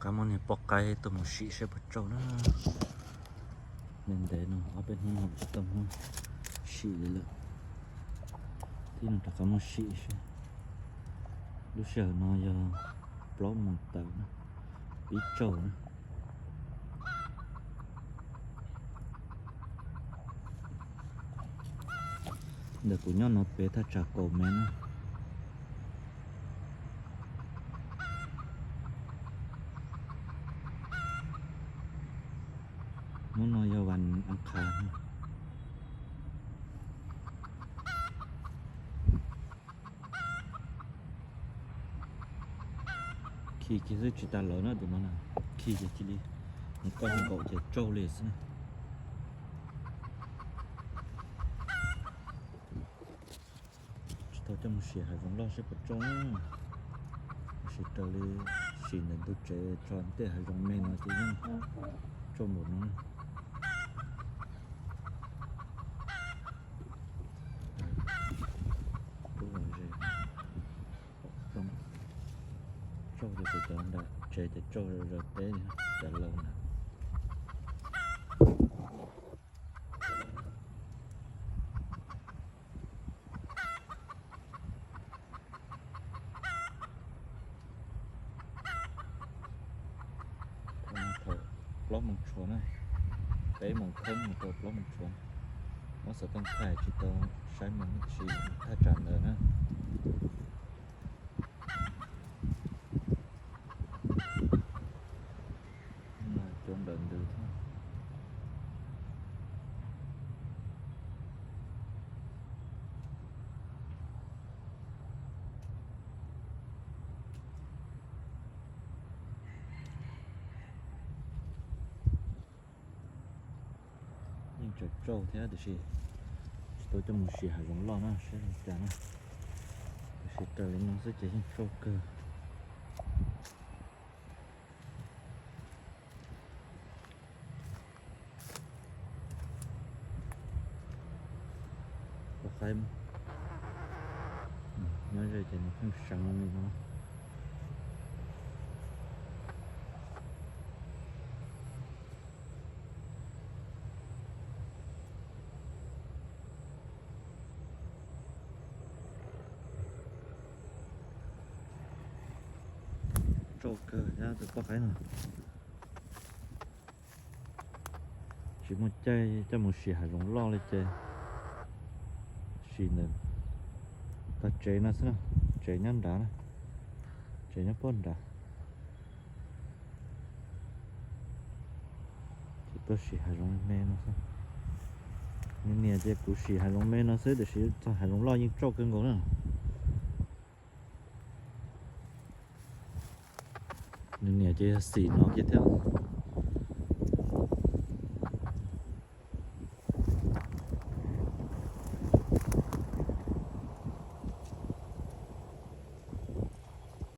Qab muab niag poj qaib tuaj mus sim seb puas tsauj na. Ntev ntev no ob peb hnub no tsis tau muab sim li lawm, thiab no rov qab muab sim seb. Lub sij hawm no yog plaub moos tawm na, pib tsauj na. Ntawm kuv nyob no pem thaj tsam kaum mev na. Hnub no yog vas as qhav. Khi kiag xwb tsis tas lawm na tus no na. Khi ces cia li mus koj nkaum ces tsauj li xwb na. Tsis tau coj mus sim hav zoov loj seb puas tsauj na. Sim raws li sim ntawm ntug tsev tso tej hav zoov me no ces yeej tsauj npaum no. Tsauj ces tus cov nram tsev ces tsauj zom zaws teb li cov laus na. Thaum plaub moos tshuav na, peb moos kheeb mus rau plaub moos tshuav. Muab xov tooj thaij tsis tau saib moos tab sis thaj tsam ntawd na. Cov nplawm ntws thiab. Yeej tseem tsauj thiab tiam sis tsis tau coj mus sim hav zoov loj na saib li cas na. Tiam sis raws li no xwb ces yeej tsauj kawg. Poj qaib nyob ze ces nws pheej seev li no. Tsauj kawg thiab tus poj qaib no. Tsis muaj caij coj mus sim hav zoov loj li ces sim ntawm tog tsev no xwb na, tsev nyob nrad na, tsev nyob puag nrad. Ces tuaj sim hav zoov me no xwb. Nws niam ces kuv sim hav zoov me no xwb tiam sis txog hav zoov loj yeej tsauj kawg nkaus na. Nws niam ces yog xim no kiag thiab.